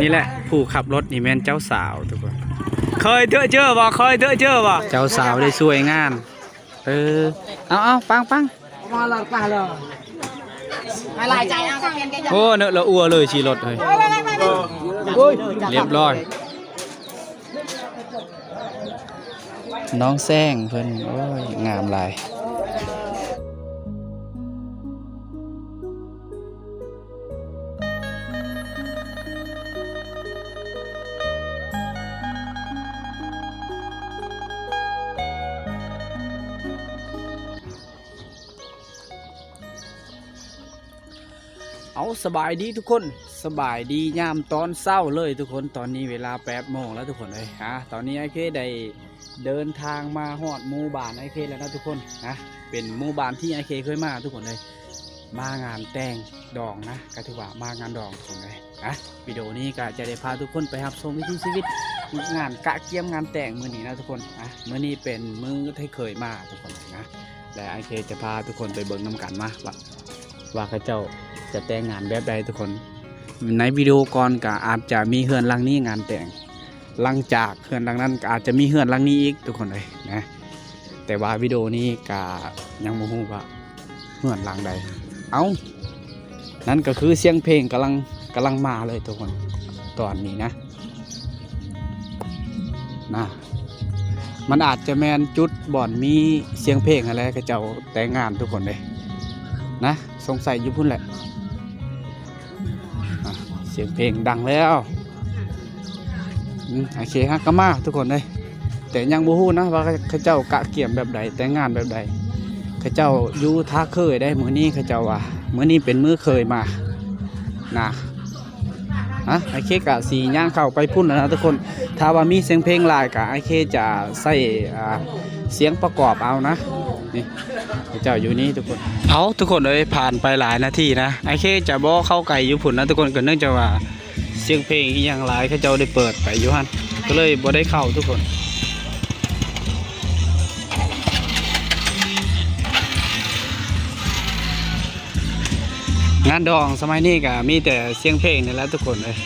ນີ້ແຫຼະ ຜູ້ຂັບລົດນີ້ແມ່ນເຈົ້າສາວທຸກຄົນ. ເຄີຍເຈອບໍ່? ເຄີຍເຈອບໍ່? ເຈົ້າສາວໄດ້ຊ່ວຍງານ. ເອີ ເອົາໆ ປັງໆ ໂອ້ ເນາະ ລະອົວເລີຍ ຂີ່ລົດເຮີ້ຍ. ລຽບຮ້ອຍ. ນ້ອງແສງເພິ່ນ ໂອ້ຍ ງາມຫຼາຍ. ເອົາ ສະບາຍດີທຸກຄົນ ສະບາຍດີຍາມຕອນເຊົ້າເລີຍທຸກຄົນ. ຕອນນີ້ເວລາແປດໂມງແລ້ວທຸກຄົນເອີຍ. ອາ ຕອນນີ້ອ້າຍເຄໄດ້ເດີນທາງມາຮອດໝູ່ບ້ານອ້າຍເຄແລ້ວນະທຸກຄົນນະ. ເປັນໝູ່ບ້ານທີ່ອ້າຍເຄເຄີຍມາທຸກຄົນເອີຍ ມາງານແຕ່ງດອງນະ ກໍຖືວ່າມາງານດອງທຸກຄົນເອີຍ. ນະ ວິດີໂອນີ້ກໍຈະໄດ້ພາທຸກຄົນໄປຮັບຊົມວິຖີຊີວິດງານກະກຽມງານແຕ່ງມື້ນີ້ນະທຸກຄົນ. ນະ ມື້ນີ້ເປັນມື້ທີ່ເຄີຍມາທຸກຄົນນະ ແລະ ອ້າຍເຄຈະພາທຸກຄົນໄປເບິ່ງນຳກັນມາວ່າ ວ່າເຂົາເຈົ້າຈະແຕ່ງງານແບບໃດທຸກຄົນ. ໃນວິດີໂອກ່ອນກໍອາດຈະມີເຮືອນຫຼັງນີ້ງານແຕ່ງ ຫຼັງຈາກເຮືອນຫຼັງນັ້ນກໍອາດຈະມີເຮືອນຫຼັງນີ້ອີກທຸກຄົນເອີຍນະ. ແຕ່ວ່າວິດີໂອນີ້ກໍຍັງບໍ່ຮູ້ວ່າເຮືອນຫຼັງໃດ. ເອົ້າ ນັ້ນກໍຄືສຽງເພງກຳລັງ ກຳລັງມາເລີຍທຸກຄົນ ຕອນນີ້ນະ ນະ. ມັນອາດຈະແມ່ນຈຸດບ່ອນມີສຽງເພງຫັ້ນແຫຼະ ເຂົາເຈົ້າແຕ່ງງານທຸກຄົນເດ້ນະ ສົງໄສຢູ່ພຸ້ນແຫຼະ. ອ່ະ ສຽງເພງດັງແລ້ວ. ອືມ ໂອເຄ ເຮົາກໍມາທຸກຄົນເອີຍ ແຕ່ຍັງບໍ່ຮູ້ນະວ່າເຂົາເຈົ້າກະກຽມແບບໃດ ແຕ່ງງານແບບໃດ. ເຂົາເຈົ້າຢູ່ທ່າເຄີຍໄດ໋ ມື້ນີ້ເຂົາເຈົ້າວ່າ ມື້ນີ້ເປັນມື້ເຄີຍມານະ. ອ່ະ ອ້າຍເຄກະຊິຍ່າງເຂົ້າໄປພຸ້ນແລ້ວນະທຸກຄົນ. ຖ້າວ່າມີສຽງເພງຫຼາຍກະອ້າຍເຄຈະໃສ່ ອ່າ ສຽງປະກອບເອົານະ. ນີ້ ເຈົ້າຢູ່ນີ້ທຸກຄົນ. ເອົາ ທຸກຄົນເອີຍ ຜ່ານໄປຫຼາຍນາທີນະ ອ້າຍເຄຈະບໍ່ເຂົ້າໄກຢູ່ພຸ້ນນະທຸກຄົນ ກໍເນື່ອງຈາກວ່າສຽງເພງອີ່ຫຍັງຫຼາຍ ເຂົາເຈົ້າໄດ້ເປີດໄປຢູ່ຫັ້ນ ກໍເລີຍບໍ່ໄດ້ເຂົ້າທຸກຄົນ. ງານດອງສະໄໝນີ້ກະມີແຕ່ສຽງເພງນີ້ແຫຼະທຸກຄົນເອີຍ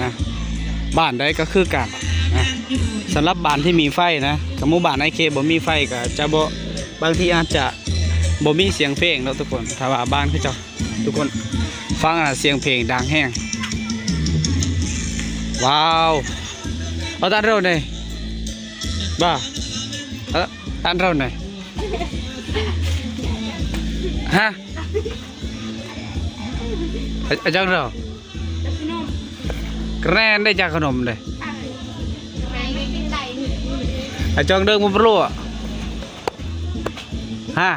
ນະ. ບ້ານໃດກໍຄືກັນນະ ສຳລັບບ້ານທີ່ມີໄຟນະ. ຖ້າໝູ່ບ້ານອ້າຍເຄບໍ່ມີໄຟກໍຈະບໍ່ ບາງທີອາດຈະບໍ່ມີສຽງເພງເນາະທຸກຄົນ. ຖ້າວ່າບ້ານເຂົາເຈົ້າ ທຸກຄົນຟັງນະ ສຽງເພງດັງແຮງ. ວ້າວ ເອົາຕັດເຮົາເດ້ ບໍ່ ເອົາຕັດເຮົາເດ້ ຮະ. ອາ ອາຈານເຮົາ ກະແນນໄດ້ຈາກຂະໜົມເດ້. ອາຈອງເດີງບໍ່ປະໂລ ຮະ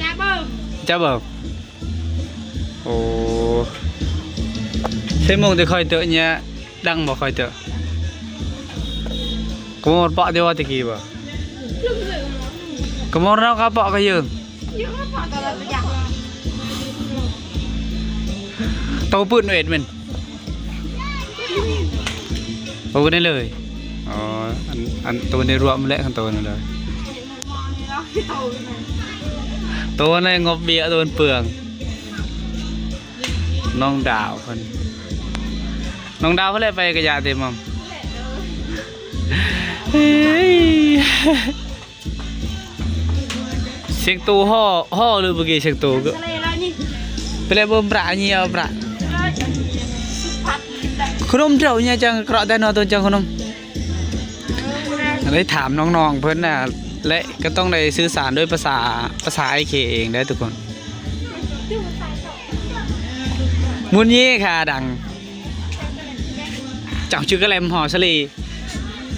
ຈາເບິ່ງ ຈາເບິ່ງ. ໂອ້ ເຊໂມງແຕ່ຄ່ອຍເຕີຍ ດັງບໍ່ຄ່ອຍເຕີຍ. ກະໝົດເປາະແຕ່ວ່າຕະກີ້ບໍ່ ກະໝົດເນາະ ກະເປາະກະເຢິງ. ໂຕປືນເວດແມ່ນ ໂຕນີ້ເລີຍ. ອໍ ອັນ ອັນໂຕນີ້ລວມແຫຼະ ຄັນໂຕນີ້ເລີຍ. ໂຕນີ້ງົບເບຍ ໂຕເປືອງ. ນ້ອງດາວເພິ່ນ ນ້ອງດາວເພິ່ນແຫຼະໄປກະຢາເຕັມໝ່ອມ. ເຮີ້ຍ ສຽງໂຕຫໍ່ ຫໍ່ຫຼືບໍ່ກີ້ ສຽງໂຕກະ ໄປແລ້ວເບິ່ງປະ ອັນນີ້ເອົາປະ ຂະໜົມເຈົ້າຫຍັງຈັ່ງເກາະແຕ່ໜໍ່ຕົນຈັ່ງຂະໜົມ. ໄດ້ຖາມນ້ອງໆເພິ່ນນະ ແລະ ກໍຕ້ອງໄດ້ສື່ສານໂດຍພາສາ ພາສາອ້າຍເຄເອງເດີທຸກຄົນ. ມຸນເຍຂາດັງ ເຈົ້າຈື່ກະແລັມຫໍ່ສະລີ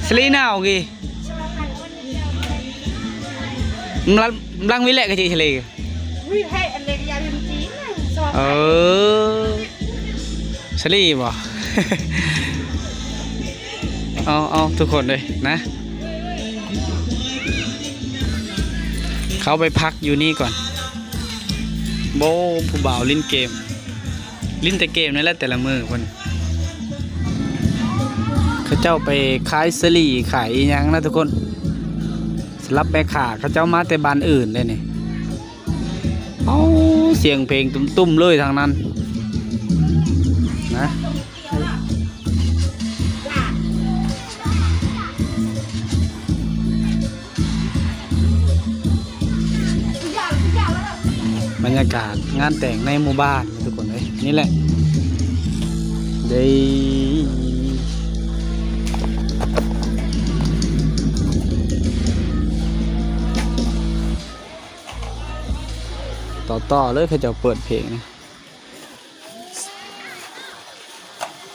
ສະລີນາວກີ້ ມລັງ ມລັງວິແລະກະຈີສະລີ. ເອີ ສະລີບໍ່ ເອົາ ເອົາ ທຸກຄົນເອີຍນະ ເຂົ້າໄປພັກຢູ່ນີ້ກ່ອນ. ໂອ້ ຜູ້ບ່າວຫຼິ້ນເກມ ຫຼິ້ນແຕ່ເກມນີ້ແຫຼະແຕ່ລະມື້ເພິ່ນ. ເຂົາເຈົ້າໄປຂາຍສາລີ ຂາຍອີ່ຫຍັງນະທຸກຄົນ. ສຳລັບແມ່ຄ້າ ເຂົາເຈົ້າມາແຕ່ບ້ານອື່ນເດ້ນີ້. ເອົາ ສຽງເພງຕຸ້ມໆເລີຍທາງນັ້ນນະ. ການງານແຕ່ງໃນໝູ່ບ້ານທຸກຄົນເອີຍ ນີ້ແຫຼະເດ້ ຕໍ່ໆເລີຍ ເຂົາເຈົ້າເປີດເພງນີ້.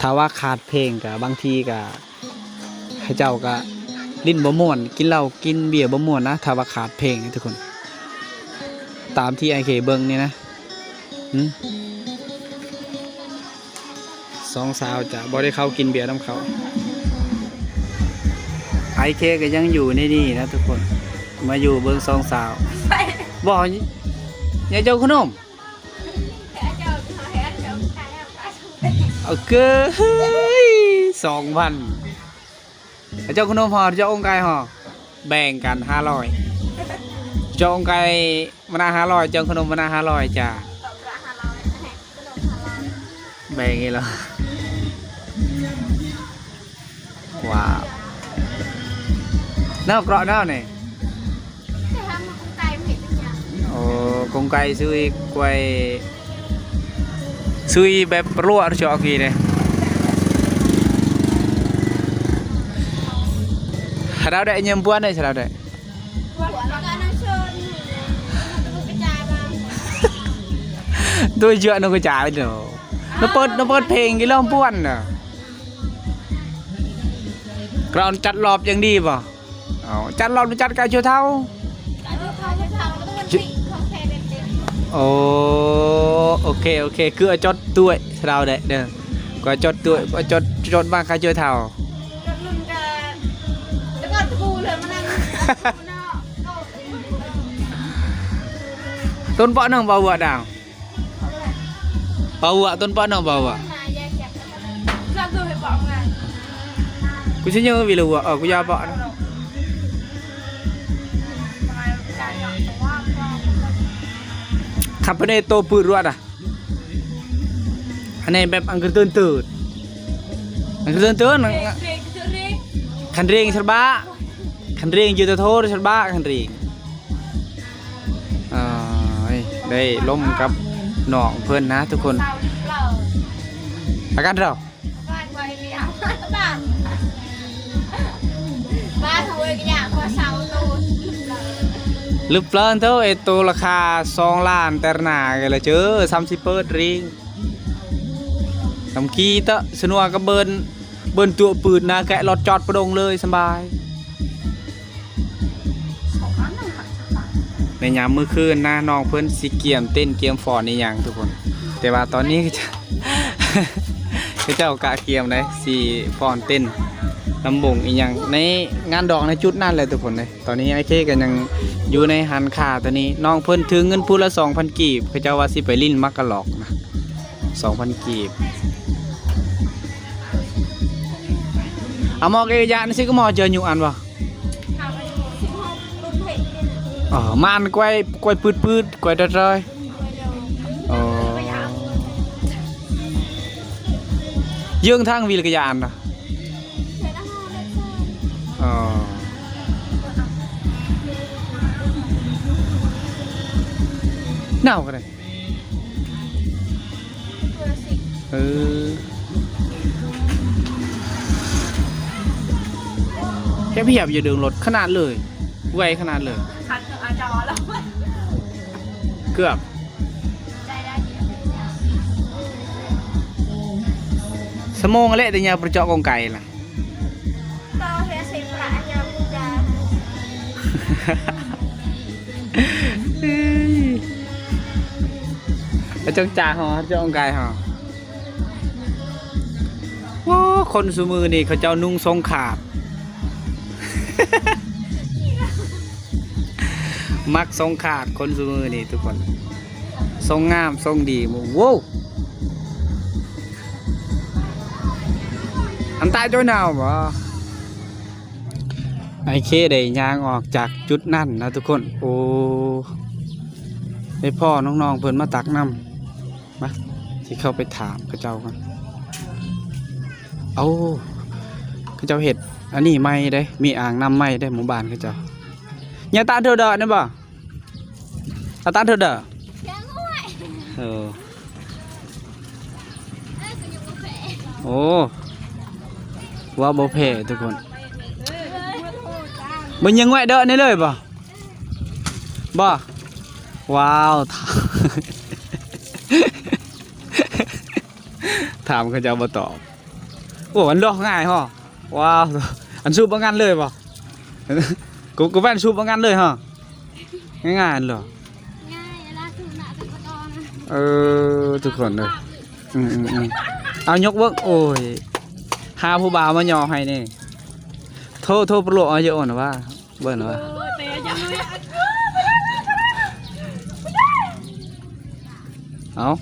ຖ້າວ່າຂາດເພງກະບາງທີກະ ເຂົາເຈົ້າກະຫຼິ້ນບໍ່ມ່ວນ ກິນເຫຼົ້າກິນເບຍບໍ່ມ່ວນນະ ຖ້າວ່າຂາດເພງນີ້ທຸກຄົນ ຕາມທີ່ອ້າຍເຄເບິ່ງນີ້ນະ. ຫື ສອງສາວຈະບໍ່ໄດ້ເຂົ້າກິນເບຍນຳເຂົາ. ອ້າຍເຄກະຍັງຢູ່ໃນນີ້ນະທຸກຄົນ ມາຢູ່ເບິ່ງສອງສາວ. ບໍ່ ຍາຍເຈົ້າຂະໜົມ ໂອເຄ ສອງພັນ ເຈົ້າຂະໜົມຫໍ່ ເຈົ້າອົງໄກ່ຫໍ່ ແບ່ງກັນຫ້າຮ້ອຍ ເຈົ້າອົງໄກ່ມານະຫ້າຮ້ອຍ ເຈົ້າຂະໜົມມານະຫ້າຮ້ອຍຈ້າ ແບ່ງອີ່ຫຼະ. ວ້າວ ແນວເກາະແນວນີ້ ໂອ້ ກົງໄກຊຸຍກວຍ ຊຸຍແບບລົວເຈາະກີເດ້. ເຮົາໄດ້ຍາມບວນໄດ້ ເຮົາໄດ້ ໂດຍເຈາະນົກກະຈາເນາະ ນະເປີດ ນະເປີດເພງກິນເຫຼົ້າບວນນະ. ກະລອນຈັດລອບຢ່າງດີບໍ່? ເອົາ ຈັດລອບຈັດກະຊົ່ວເທົ່າ. ໂອ້ ໂອເຄ ໂອເຄ ຄືຈອດຕົວຍສະເດົາແດ່ເດີ ກະຈອດຕົວຍ ກະຈອດ ຈອດມາກະຊົ່ວເທົ່າ. ຕົ້ນເປາະໜຶ່ງບໍ່ເວີດດາວ. ປາວະ ຕົ້ນປາວະ ປາວະ ກູຊິເຢີວິລະວະ ເອີ ກູຢາປະ ຄັບເພິ່ນເອໂຕປືດວະດະ ອັນນີ້ແບບອັງກະເຕີນເຕີນ ອັງກະເຕີນເຕີນ ຄັນເຣງສະບາ ຄັນເຣງຢູ່ຕະໂທສະບາ ຄັນເຣງ. ເອີຍ ໄດ້ລົມກັບນ້ອງເພິ່ນນະທຸກຄົນ ອາການເຮົາ ລຶບເລີນໂຕ ເອໂຕລາຄາສອງລ້ານແຕ່ລະໜ້າກະລະເຈີ ຊ້ຳຊິເປີດເຣງ ສຳກີເຕາະ ສະນົວກະເບິ່ນ ເບິ່ນຕົວະປືດນະ ແກະລົດຈອດປະດົງເລີຍ ສະບາຍ. ໃນຍາມມື້ຄືນນະ ນ້ອງເພິ່ນຊິກຽມເຕັ້ນກຽມຟ້ອນອີ່ຫຍັງທຸກຄົນ ແຕ່ວ່າຕອນນີ້ ເຂົາເຈົ້າກະກຽມໄດ໋ ຊິຟ້ອນເຕັ້ນລຳວົງອີ່ຫຍັງ ໃນງານດອງໃນຈຸດນັ້ນແຫຼະທຸກຄົນເອີຍ. ຕອນນີ້ອ້າຍເຄກະຍັງຢູ່ໃນຮ້ານຄ້າ ຕອນນີ້ນ້ອງເພິ່ນຖືເງິນຜູ້ລະສອງພັນກີບ ເຂົາເຈົ້າວ່າຊິໄປຫຼິ້ນໝາກກະຫຼອກນະ ສອງພັນກີບ. ອາໝໍເກຍານຊິກະໝໍເຈີຍຍຸອັນບໍ່? ອໍ ມານກວາຍ ກວາຍປືດໆ ກວາຍຕະຕອຍ. ອໍ ເຢິງທາງວິລະກະຍານນະ. ອໍ ໜາວກະໄດ້. ເອີ ຮຽບໆ ຢູ່ດຶງລົດຂະໜາດເລີຍ ໄວຂະໜາດເລີຍ ເກືອບ ຊົ່ວໂມງແຫຼະ ແຕ່ຍາມປະເຈາະກົງໄກລະ. ເຈົ້າຈ້າເຮົາ ເຈົ້າອົງກາຍເຮົາ ໂອ້ ຄົນຊຸມື້ນີ້ເຂົາເຈົ້ານຸ່ງຊົງຂາດ ມັກຊົງຂາດຄົນຊຸມື້ນີ້ທຸກຄົນ ຊົງງາມຊົງດີ ໂວ້ວ ອັນຕາຍໂດຍໜາວບໍ່? ອ້າຍເຄໄດ້ຍ່າງອອກຈາກຈຸດນັ້ນນະທຸກຄົນ ໂອ້ ໄດ້ພໍ້ນ້ອງໆເພິ່ນມາຕັກນ້ຳ ມາ ຊິເຂົ້າໄປຖາມເຂົາເຈົ້າກ່ອນ. ເອົາ ເຂົາເຈົ້າເຮັດອັນນີ້ໃໝ່ເດ້ ມີອ່າງນ້ຳໃໝ່ເດ້ ໝູ່ບ້ານເຂົາເຈົ້າ. ຍາຕາເທີດອນນີ້ບໍ່? ອາຕານເທີດອ. ເອີ ໂອ້ ວ່າບໍ່ແພ້ທຸກຄົນ. ບໍ່ຍັງໄວ້ເດີນີ້ເລີຍບໍ່? ບໍ່. ວ້າວ ຖາມເຂົາເຈົ້າບໍ່ຕອບ. ໂອ້ ອັນດອກງ່າຍເນາະ. ວ້າວ ອັນສູບບໍ່ງັນເລີຍບໍ່? ກູ ກູແວ່ນສູບບໍ່ງັນເລີຍເນາະ. ງ່າຍໆເນາະ. ງ່າຍ ລາສູບນະ ເປັນບໍ່ຕ້ອງ. ເອີ ທຸກຄົນເດີ. ອືມໆໆ ເອົາຍົກເບິ່ງ. ໂອ້ຍ ຫາຜູ້ບ່າວມາຍໍໃຫ້ນີ້. ໂທ ໂທປະໂລກເອົາເຍອະນະວ່າ. ເບິ່ງວ່າ ເອົາ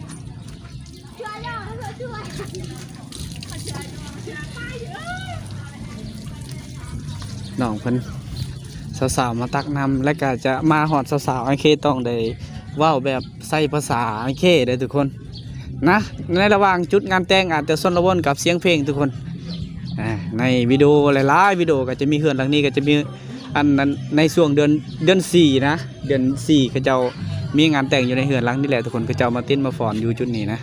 ນ້ອງເພິ່ນ ສາວໆມາຕັກນ້ຳ ແລະກະຈະມາຮອດສາວໆ ອັງເຄຕ້ອງໄດ້ເວົ້າແບບໃຊ້ພາສາອັງເຄເດີທຸກຄົນນະ. ໃນລະຫວ່າງຈຸດງານແຕ່ງອາດຈະຊົນລະວົນກັບສຽງເພງທຸກຄົນ. ອ່າ ໃນວິດີໂອຫຼາຍໆວິດີໂອກໍຈະມີເຮືອນຫຼັງນີ້ ກໍຈະມີ ອັນນັ້ນ ໃນຊ່ວງເດືອນ ເດືອນສີ່ນະ ເດືອນສີ່ເຂົາເຈົ້າມີງານແຕ່ງຢູ່ໃນເຮືອນຫຼັງນີ້ແຫຼະທຸກຄົນ. ເຂົາເຈົ້າມາເຕັ້ນມາຟ້ອນຢູ່ຈຸດນີ້ນະ.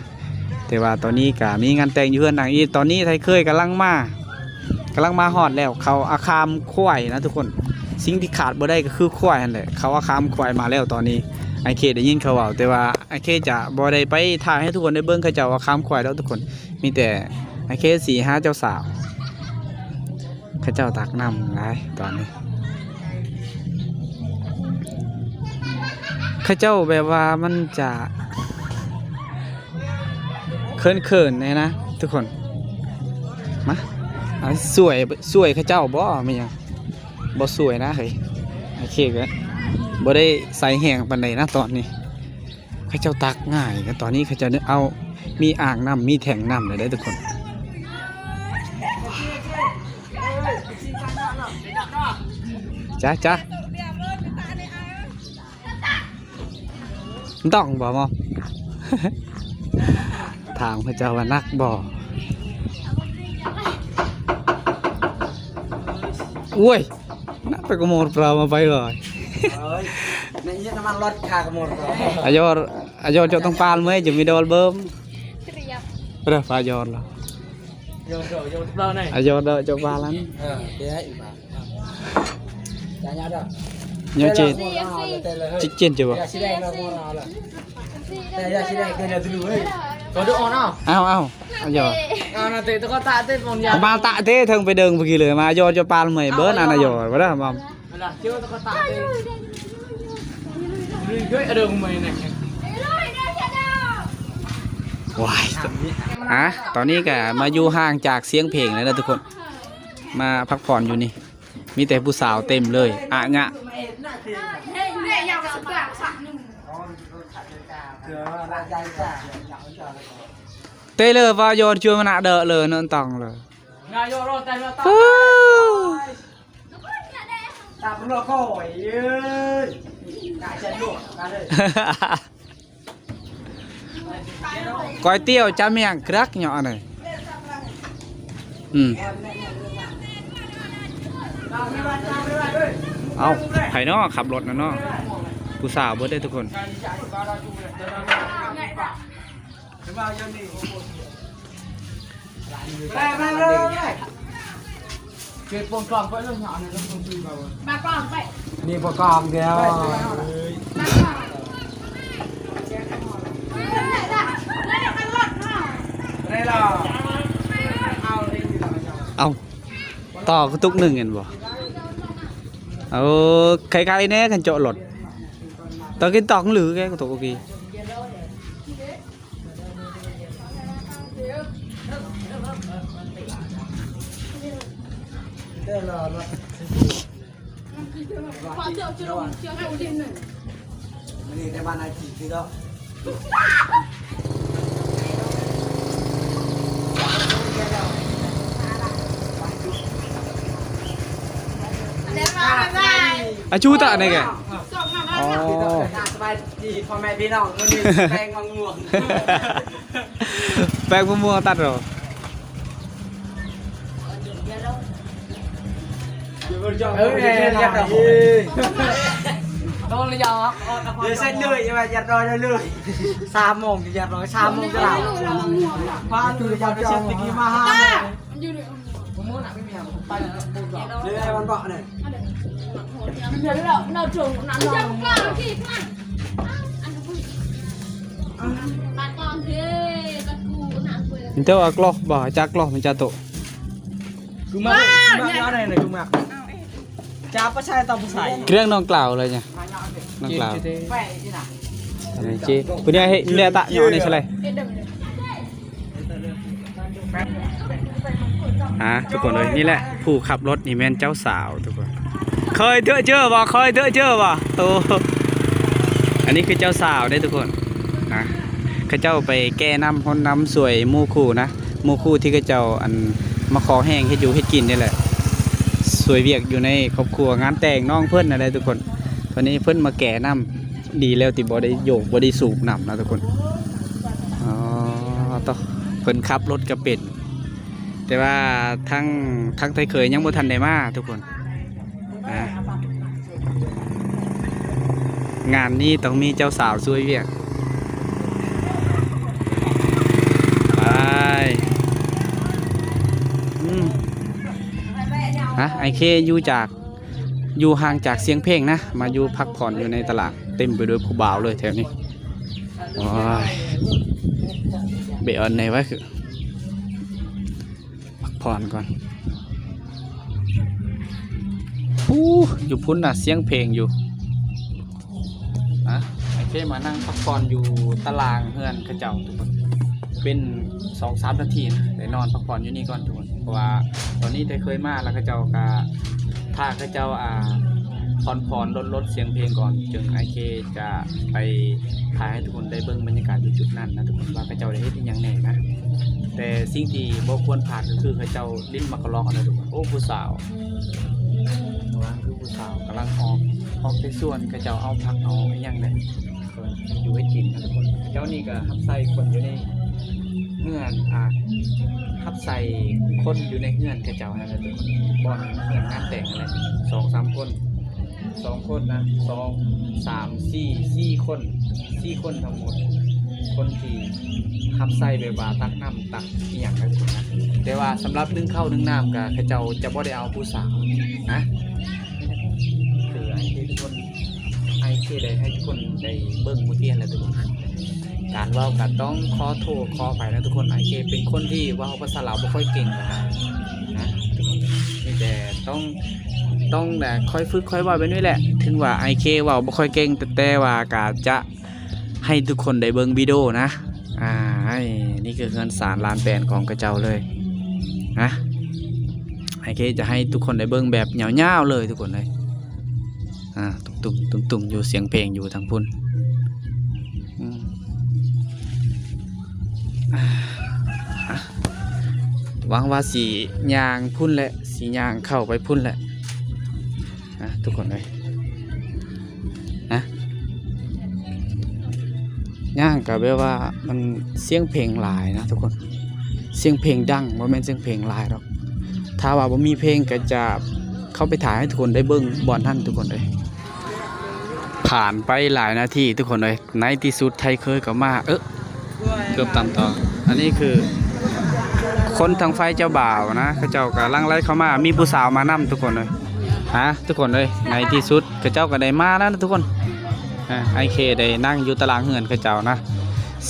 ແຕ່ວ່າຕອນນີ້ກໍມີງານແຕ່ງຢູ່ເຮືອນຫຼັງນີ້. ຕອນນີ້ໄທເຄີຍກຳລັງມາ ກຳລັງມາຮອດແລ້ວ. ເຂົາອາຄາມຄວາຍນະທຸກຄົນ. ສິ່ງທີ່ຂາດບໍ່ໄດ້ກໍຄືຄວາຍຫັ້ນແຫຼະ. ເຂົາອາຄາມຄວາຍມາແລ້ວຕອນນີ້. ອ້າຍເຄໄດ້ຍິນເຂົາເວົ້າ ແຕ່ວ່າອ້າຍເຄຈະບໍ່ໄດ້ໄປຖ່າຍໃຫ້ທຸກຄົນໄດ້ເບິ່ງເຂົາເຈົ້າອາຄາມຄວາຍດອກທຸກຄົນ. ມີແຕ່ອ້າຍເຄສີຫາເຈົ້າສາວ. ເຂົາເຈົ້າຕັກນ້ຳຫຼາຍຕອນນີ້. ເຂົາເຈົ້າແບບວ່າມັນຈະເຂີນໆແດ່ນະທຸກຄົນ. ມາ ເອົາ ຊ່ວຍ ຊ່ວຍເຂົາເຈົ້າບໍ່? ແມ່ນຫຍັງ ບໍ່ຊ່ວຍນະເຮີ້ຍ. ໂອເຄ ກໍບໍ່ໄດ້ໃສ່ແຮງປານໃດນະຕອນນີ້. ເຂົາເຈົ້າຕັກງ່າຍ ແລະຕອນນີ້ເຂົາເຈົ້າໄດ້ເອົາ ມີອ່າງນ້ຳ ມີແທ້ງນ້ຳແລ້ວເດີທຸກຄົນ. ຈ້າ ຈ້າ ຕ້ອງບໍ່? ມອ ຖາມເຂົາເຈົ້າວ່າໜັກບໍ່? ໂອ້ຍ Kenapa kamu berapa bayar? Oi, nak injek nama lot ka kamu. Ayo, ayo, jok tong pal mai, jom idol bơm. Berapa ayo lah? Ayo, jok, jok tong pal nai. Ayo, jok, jok palan. Ha, dia iba. Tanya dah. Nyo cin. Cin, cin coba. Ya, sini, ya, sini. Ya, sini, ya, sini. Kau doa nah. Au, au. Ayo. ເອົານະເຕະຕະກອຕະເຕະປອງຢາ ມາຕະເຕະເທິງໄປເດີງພຸ້ນກີ້ເລີຍ ມາຢອດຈະປານເມື່ອຍເບີນອັນນະຢອດບໍ່ໄດ້ມາ ເຈີຕະກອຕະເຕະ ເຮີ້ຍ ເດີງເມື່ອຍແນ່ ວ້າຍ ອ່ະ ຕອນນີ້ກະມາຢູ່ຫ່າງຈາກສຽງເພງແລ້ວນະທຸກຄົນ ມາພັກຜ່ອນຢູ່ນີ້ ມີແຕ່ຜູ້ສາວເຕັມເລີຍ ອະງະ. ເຕເລີວ່າຢອດຈວຍມະນະເດີເລີນອນຕອງເລີ ນາຍົກໂລແຕ່ນວ່າຕາ ຕາບໍ່ລໍຄອຍເອີຍ ກາຈະໂດດມາເລີຍ ກອຍຕຽວຈາມຽງກະດັກເນາະອັນນີ້ ອືມ ເອົາ ໃຜເນາະຂັບລົດນະເນາະ ຜູ້ສາວເບິດເດ້ທຸກຄົນ. ນີ້ປະກອບແລ້ວ ເອົາ ຕໍ່ກະຕຸກໜຶ່ງແມ່ນບໍ່? ເອົາ ໄກໆແນ່ຄັນເຈາະລົດ ຕໍ່ກິນຕອກຫຼືແກກະຕຸກກີ້. ອາ ຈູຕະນີ້ແກ ອໍ ສະບາຍດີພໍ່ແມ່ພີ່ນ້ອງ ມື້ນີ້ແປງມະມ່ວງ ແປງມະມ່ວງຕັດເນາະ ເອີ ຮຽບຮ້ອຍ. Tolong ya. ເດີ ເສັດເລີຍ ຢ່າວ່າຢາກນອນເລີຍ ສາມໂມງ ຢາກນອນ ສາມໂມງຈະຫຼັບ ພາດູຈະເຊັດຕະກີມາຫາ ເລີຍມັນເບາະນີ້ Minta akloh bah, cakloh minta tu. Cuma, cuma ada yang cuma. Siapa saya tahu saya. Kira nong klau lah ya. Nong klau. Ini ci. Punya hek, ini tak nyok ni selai. ອ່າ ທຸກຄົນເອີຍ ນີ້ແຫຼະ ຜູ້ຂັບລົດນີ້ແມ່ນເຈົ້າສາວທຸກຄົນ. ເຄີຍເຈີເຈີບໍ່? ເຄີຍເຈີເຈີບໍ່? ໂອ້ ອັນນີ້ຄືເຈົ້າສາວເດ້ທຸກຄົນນະ. ເຂົາເຈົ້າໄປແກ່ນ້ຳຮົດນ້ຳຊ່ວຍໝູ່ຄູ່ນະ, ໝູ່ຄູ່ທີ່ເຂົາເຈົ້າ ອັນ ມາຂໍແຮງເຮັດຢູ່ເຮັດກິນນີ້ແຫຼະ, ຊ່ວຍວຽກຢູ່ໃນຄອບຄົວງານແຕ່ງນ້ອງເພິ່ນນັ້ນແຫຼະທຸກຄົນ. ຕອນນີ້ເພິ່ນມາແກ່ນ້ຳ. ດີແລ້ວທີ່ບໍ່ໄດ້ໂຍກ ບໍ່ໄດ້ສູບນ້ຳນະທຸກຄົນ. ອໍ ເພິ່ນຂັບລົດກໍເປັນ ແຕ່ວ່າທາງ ທາງໄທເຂີຍຍັງບໍ່ທັນໄດ້ມາທຸກຄົນ. ອ່າ ງານນີ້ຕ້ອງມີເຈົ້າສາວຊ່ວຍວຽກ. ໄປ ອືມ ຮະ ໄອເຄຢູ່ຈາກ ຢູ່ຫ່າງຈາກຊຽງເພງນະ, ມາຢູ່ພັກຜ່ອນຢູ່ໃນຕະຫຼາດ ເຕັມໄປດ້ວຍຜູ້ບ່າວເລີຍແຖວນີ້. ໂອ້ຍ ເບອອນແນ່ວະ ຄື ພັກຜ່ອນກ່ອນ. ພູ້ ຢູ່ພຸ້ນນະ ຊຽງເພງຢູ່. ນະ ໄອເຄມານັ່ງພັກຜ່ອນຢູ່ຕາລ່າງເຮືອນເຂົາເຈົ້າທຸກຄົນ, ເປັນສອງສາມນາທີນະ ໄດ້ນອນພັກຜ່ອນຢູ່ນີ້ກ່ອນທຸກຄົນ. ເພາະວ່າຕອນນີ້ໄທເຂີຍມາ ແລ້ວເຂົາເຈົ້າກະ ຖ້າເຂົາເຈົ້າ ອ່າ ຜ່ອນໆ ລົດ ລົດສຽງເພງກ່ອນ ຈຶ່ງໄອເຄຈະໄປຖ່າຍໃຫ້ທຸກຄົນໄດ້ເບິ່ງບັນຍາກາດຢູ່ຈຸດນັ້ນນະທຸກຄົນ ວ່າເຂົາເຈົ້າໄດ້ເຮັດອີ່ຫຍັງແດ່ນະ. ແຕ່ສິ່ງທີ່ບໍ່ຄວນພາດກໍຄືເຂົາເຈົ້າຫຼິ້ນໝາກກະລອກຫັ້ນນະທຸກຄົນ. ໂອ້ ຜູ້ສາວ ລະຫວ່າງຄືຜູ້ສາວກຳລັງອອກ ອອກແຕ່ສວນ ເຂົາເຈົ້າເອົາຜັກເອົາອີ່ຫຍັງແຫຼະ ເພິ່ນຢູ່ເຮັດກິນນະທຸກຄົນ. ເຈົ້ານີ້ກໍຮັບໃຊ້ຄົນຢູ່ໃນເຮືອນ ອ່າ ຮັບໃຊ້ຄົນຢູ່ໃນເຮືອນເຂົາເຈົ້າຫັ້ນແຫຼະທຸກຄົນ. ບ່ອນເຮືອນງານແຕ່ງຫັ້ນແຫຼະ ສອງສາມຄົນ ສອງຄົນນະ ສອງ ສາມ ສີ່ ສີ່ຄົນ ສີ່ຄົນທັງໝົດ ຄົນທີ່ຮັບໃຊ້ແບບວ່າຕັກນ້ຳ ຕັກອີ່ຫຍັງຈັ່ງຊີ້ນະ. ແຕ່ວ່າສຳລັບໜຶ້ງເຂົ້າໜຶ້ງນ້ຳກະເຂົາເຈົ້າຈະບໍ່ໄດ້ເອົາຜູ້ສາວນະ. ຄືໄອເຄທຸກຄົນ ໄອເຄໄດ້ໃຫ້ທຸກຄົນໄດ້ເບິ່ງມື້ກີ້ຫັ້ນແຫຼະທຸກຄົນ. ການເວົ້າກະຕ້ອງຂໍໂທດຂໍອະໄພນະທຸກຄົນ. ໄອເຄເປັນຄົນທີ່ເວົ້າພາສາລາວບໍ່ຄ່ອຍເກັ່ງປານໃດນະທຸກຄົນ, ມີແຕ່ຕ້ອງ ຕ້ອງແບບຄ່ອຍຝຶກຄ່ອຍເວົ້າແບບນີ້ແຫຼະ. ເຖິງວ່າໄອເຄເວົ້າບໍ່ຄ່ອຍເກັ່ງ ແຕ່ ແຕ່ວ່າກະຈະ ໃຫ້ທຸກຄົນໄດ້ເບິ່ງວິດີໂອນະ. ອ່າ ນີ້ຄືເຮືອນຊານລານແປນຂອງເຂົາເຈົ້າເລີຍນະ. ໄອເຄຈະໃຫ້ທຸກຄົນໄດ້ເບິ່ງແບບຍາວໆເລີຍທຸກຄົນເລີຍ. ອ່າ ຕຸ້ມໆ ຕຸ້ມໆ ຢູ່ສຽງເພງຢູ່ທາງພຸ້ນ. ອືມ ອ່າ ຫວັງວ່າຊິຍ່າງພຸ້ນແຫຼະ ຊິຍ່າງເຂົ້າໄປພຸ້ນແຫຼະ. ນະທຸກຄົນເອີຍ ນະ ຍ່າງກໍແບບວ່າມັນສຽງເພງຫຼາຍນະທຸກຄົນ, ສຽງເພງດັງ ບໍ່ແມ່ນສຽງເພງຫຼາຍດອກ. ຖ້າວ່າບໍ່ມີເພງກໍຈະເຂົ້າໄປຖ່າຍໃຫ້ທຸກຄົນໄດ້ເບິ່ງບ່ອນຫັ້ນທຸກຄົນເອີຍ. ຜ່ານໄປຫຼາຍນາທີທຸກຄົນເອີຍ ໃນທີ່ສຸດໄທເຂີຍກໍມາ. ເອີ ເກືອບຕຳຕໍ່. ອັນນີ້ຄືຄົນທາງຝ່າຍເຈົ້າບ່າວນະ ເຂົາເຈົ້າກຳລັງໄລ່ເຂົ້າມາ ມີຜູ້ສາວມານຳທຸກຄົນເອີຍ. ຮະ ທຸກຄົນເອີຍ ໃນທີ່ສຸດເຂົາເຈົ້າກໍໄດ້ມາແລ້ວນະທຸກຄົນ. ອ່າ ໄອເຄໄດ້ນັ່ງຢູ່ຕາລ່າງເຮືອນເຂົາເຈົ້ານະ,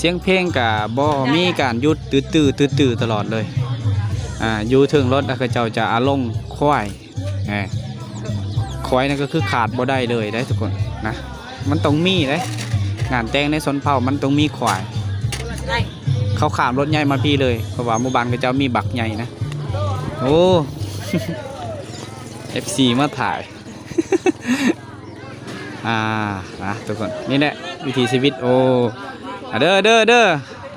ສຽງເພງກໍບໍ່ມີການຢຸດ ຕື້ໆ ຕື້ໆ ຕະຫຼອດເລີຍ. ອ່າ ຢູ່ເທິງລົດ ເຂົາເຈົ້າຈະອາລົງຄວາຍ ເອີ ຄວາຍນັ້ນກໍຄືຂາດບໍ່ໄດ້ເລີຍເດ້ທຸກຄົນນະ, ມັນຕ້ອງມີເດ້. ງານແຕ່ງໃນຊົນເຜົ່າມັນຕ້ອງມີຄວາຍ. ເຂົາຂ້າມລົດໃຫຍ່ມາພີ້ເລີຍ ເພາະວ່າໝູ່ບ້ານເຂົາເຈົ້າມີບັກໃຫຍ່ນະ. ໂອ້ ເອັຟຊີ ມາຖ່າຍ. ອ່າ ນະທຸກຄົນ ນີ້ແຫຼະວິຖີຊີວິດ. ໂອ້ ອາ ເດີ ເດີ ເດີ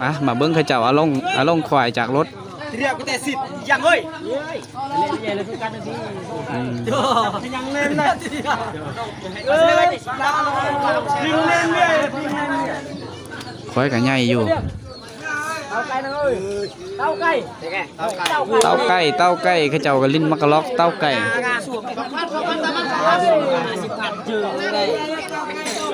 ອ່າ ມາເບິ່ງເຂົາເຈົ້າອາລົງ ອາລົງຄວາຍຈາກລົດ. ເທຍກະແຕສິດຍັງເຮີ້ຍ ອືມ ຍັງແໜ້ນນະ ເອີ ຍິງແໜ້ນເລີຍ ຍິງແໜ້ນເລີຍ. ຄວາຍກໍໃຫຍ່ຢູ່. ເຕົ້າໄກ່ ເຕົ້າໄກ່ ເຕົ້າໄກ່ ເຂົາເຈົ້າກໍຫຼິ້ນໝາກກະລອກເຕົ້າໄກ່.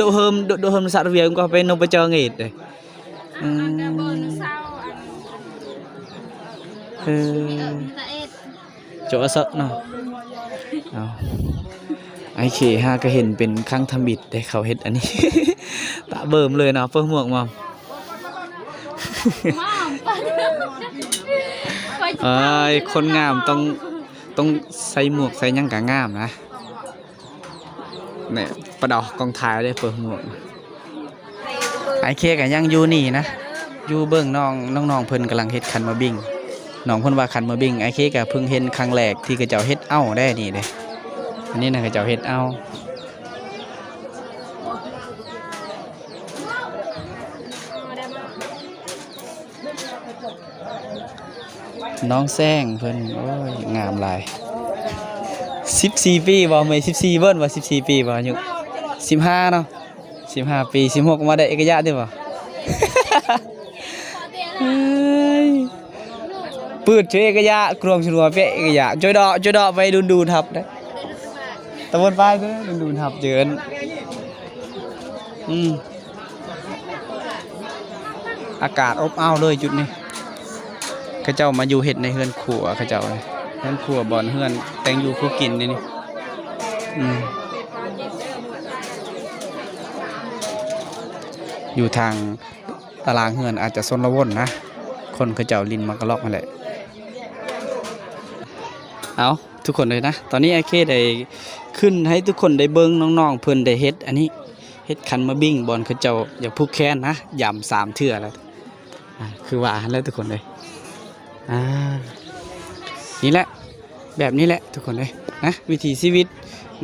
ດະເຮີມ ດຸ ດຸເຮີມສັດວຽງກໍເປັນນົກປະຈອງເອດເດ້. ອືມ ເອີ ໂຈອະເຊາະເນາະ. ເອົາ ໄອເຄຫາກະເຫັນເປັນຄັ້ງທຳອິດເດ້ ເຂົາເຮັດອັນນີ້ ປະເບິ່ມເລີຍເນາະ ເປີດໝວກມາ. ອ້າຍ ຄົນງາມຕ້ອງ ຕ້ອງໃສ່ໝວກໃສ່ຫຍັງກະງາມນະ. ນີ້ປະດອກກ້ອງຖ່າຍເດ້ ເປີດໝວກ. ອ້າຍເຄກະຍັງຢູ່ນີ້ນະ ຢູ່ເບິ່ງນ້ອງ ນ້ອງໆເພິ່ນກຳລັງເຮັດຂັນໝາກບິ້ງ. ນ້ອງເພິ່ນວ່າຂັນໝາກບິ້ງ ອ້າຍເຄກະເພິ່ງເຫັນຄັ້ງແລກທີ່ເຂົາເຈົ້າເຮັດເອົາເດ້ ນີ້ເດ້ ອັນນີ້ນະ ເຂົາເຈົ້າເຮັດເອົາ. ນ້ອງແຊງເພິ່ນ ໂອ້ຍ ງາມຫຼາຍ. ສິບສີ່ປີບໍ່ ເມຍ ສິບສີ່ ເບິ່ນວ່າ ສິບສີ່ປີບໍ່ ອາຍຸ ສິບຫ້າເນາະ ສິບຫ້າປີ ສິບຫົກ ມາໄດ້ເອກະຍະຕິບໍ່? ເອີຍ ປືດເຈເອກະຍະ ກວງຊະນວເປະເອກະຍະ ຈອຍດອກ ຈອຍດອກໄປດຸນດູນຮັບເດ້ ຕະບົນປາຍເດີ ດຸນດູນຮັບເຈີນ. ອືມ ອາກາດອົບອ້າວເລີຍຈຸດນີ້ ເຂົາເຈົ້າມາຢູ່ເຮັດໃນເຮືອນຄົວເຂົາເຈົ້າ ເຮືອນຄົວ ບ່ອນເຮືອນແຕ່ງຢູ່ຄົວກິນນີ້ ນີ້. ອືມ ຢູ່ທາງຕາລາງເຮືອນອາດຈະຊົນລະວົນນະ ຄົນເຂົາເຈົ້າຫຼິ້ນໝາກກະລອກຫັ້ນແຫຼະ. ເອົາ ທຸກຄົນເລີຍນະ ຕອນນີ້ອ້າຍເຄໄດ້ຂຶ້ນໃຫ້ທຸກຄົນໄດ້ເບິ່ງ ນ້ອງໆເພິ່ນໄດ້ເຮັດອັນນີ້ ເຮັດຂັນໝາກບິ້ງ ບ່ອນເຂົາເຈົ້າຢາກຜູກແຂນນະ ຢຳສາມເທື່ອແລ້ວ ອາ ຄືວ່າຫັ້ນແຫຼະທຸກຄົນເອີຍ. ອາ ນີ້ແຫຼະ ແບບນີ້ແຫຼະທຸກຄົນເອີຍນະ ວິຖີຊີວິດ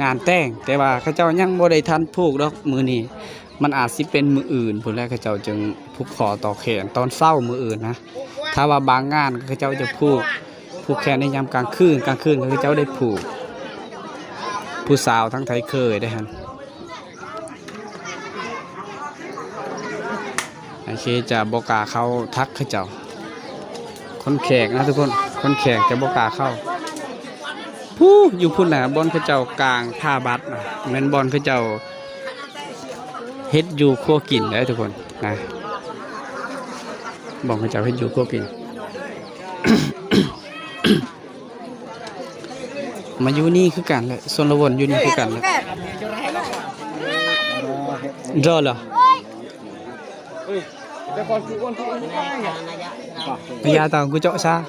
ງານແຕ່ງ ແຕ່ວ່າເຂົາເຈົ້າຍັງບໍ່ໄດ້ທັນຜູກດອກ ມື້ນີ້ ມັນອາດຊິເປັນມື້ອື່ນພຸ້ນແຫຼະ ເຂົາເຈົ້າຈຶ່ງຜູກຄໍຕໍ່ແຂນຕອນເຊົ້າມື້ອື່ນນະ. ຖ້າວ່າບາງງານເຂົາເຈົ້າຈະຜູກ ຜູກແຂນໃນຍາມກາງຄືນ ກາງຄືນເຂົາເຈົ້າໄດ້ຜູກ. ຜູ້ສາວທາງໄທເຄີຍໄດ້ຫັ້ນ ໂອເຄ ຈະບໍ່ກ້າເຂົ້າທັກເຂົາເຈົ້າ ຄົນແຂກນະທຸກຄົນ ຄົນແຂກຈະບໍ່ກ້າເຂົ້າ. ຜູ້ຢູ່ພຸ້ນນະ ບ່ອນເຂົາເຈົ້າກາງຜ້າບັດນະ ແມ່ນບ່ອນເຂົາເຈົ້າເຮັດຢູ່ຄົວກິນເດ້ທຸກຄົນນະ ບ່ອນເຂົາເຈົ້າເຮັດຢູ່ຄົວກິນ. ມາຢູ່ນີ້ຄືກັນແຫຼະ ຊົນລະວົນຢູ່ນີ້ຄືກັນແຫຼະ. ລໍລະ Bây giờ tao cứ chọn sao?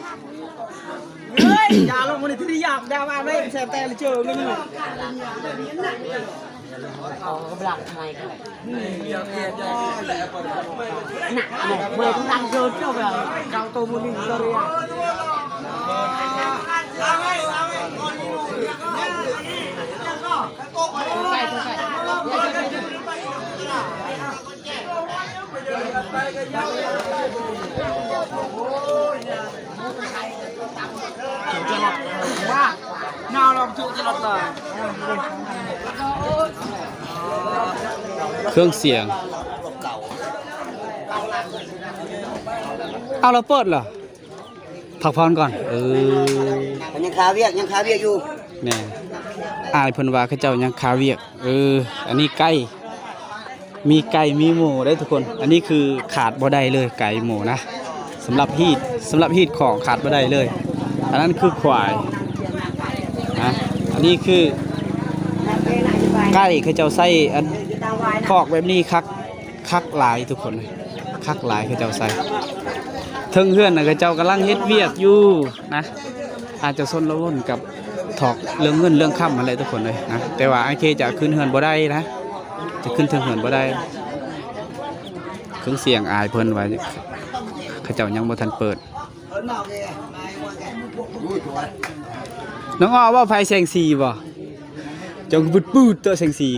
Ê, giờ luôn, con này thứ đi dạo, đào vào đây, xem tay là trường luôn. Ơ, cái bạc này. Nè, mười cũng đang rơi cho vào. Cao tô mua đi, sorry à. Chọn cái lọt. ເຄື່ອງສຽງ ເອົາ ລະເປີດລະ ພັກຜ່ອນກ່ອນ ເອີ ເພິ່ນຍັງຄາວຽກ ຍັງຄາວຽກຢູ່ ແມ່ນ ອ້າຍເພິ່ນວ່າເຂົາເຈົ້າຍັງຄາວຽກ ເອີ ອັນນີ້ໄກ່ ມີໄກ່ມີໝູເດ້ທຸກຄົນ ອັນນີ້ຄືຂາດບໍ່ໄດ້ເລີຍ ໄກ່ໝູນະ ສຳລັບຮີດ ສຳລັບຮີດຂອງຂາດບໍ່ໄດ້ເລີຍ ອັນນັ້ນຄືຄວາຍນະ ອັນນີ້ຄືໄກ່ ເຂົາເຈົ້າໃສ່ອັນຄອກແບບນີ້ຄັກ ຄັກຫຼາຍທຸກຄົນ ຄັກຫຼາຍເຂົາເຈົ້າໃສ່ ເທິງເຮືອນນະ ເຂົາເຈົ້າກຳລັງເຮັດວຽກຢູ່ນະ ອາດຈະຊົນລະວົນກັບຖອກເລື່ອງເງິນເລື່ອງຄຳຫັ້ນແຫຼະທຸກຄົນເອີຍນະ ແຕ່ວ່າອ້າຍເຄຈະຂຶ້ນເຮືອນບໍ່ໄດ້ນະ ຈະຂຶ້ນເທິງເຮືອນບໍ່ໄດ້ ເຄື່ອງສຽງອ້າຍເພິ່ນວ່າ ເຂົາເຈົ້າຍັງບໍ່ທັນເປີດ ນ້ອງອໍ້ເວົ້າໃຜແສງສີບໍ່? ເຈົ້າຄືປືດໆ ເຕີແສງສີ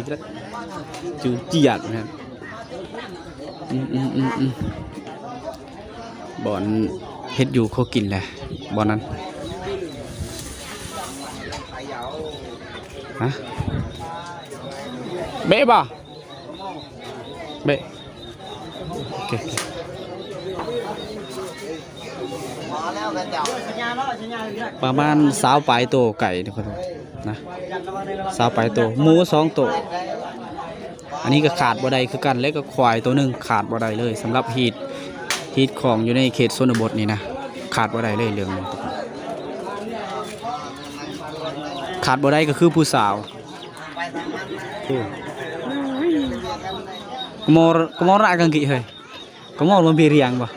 ຈູດຈຽດແມ່ນ ອືມໆໆໆ ບ່ອນເຮັດຢູ່ຄົວກິນແຫຼະ ບ່ອນນັ້ນ ຮະ ເບະບໍ່? ເບະ ໂອເຄ ໂອເຄ ປະມານຊາວປາຍໂຕໄກ່ທຸກຄົນນະ ຊາວປາຍໂຕ ໝູສອງໂຕ ອັນນີ້ກໍຂາດບໍ່ໄດ້ຄືກັນ ແລະກໍຄວາຍໂຕໜຶ່ງຂາດບໍ່ໄດ້ເລີຍ ສຳລັບຮີດ ຮີດຂອງຢູ່ໃນເຂດຊົນນະບົດນີ້ນະ ຂາດບໍ່ໄດ້ເລີຍເລື່ອງນີ້ ຂາດບໍ່ໄດ້ກໍຄືຜູ້ສາວ Kemor-, kemora kang ki, hei. Kemor mambiriang ba.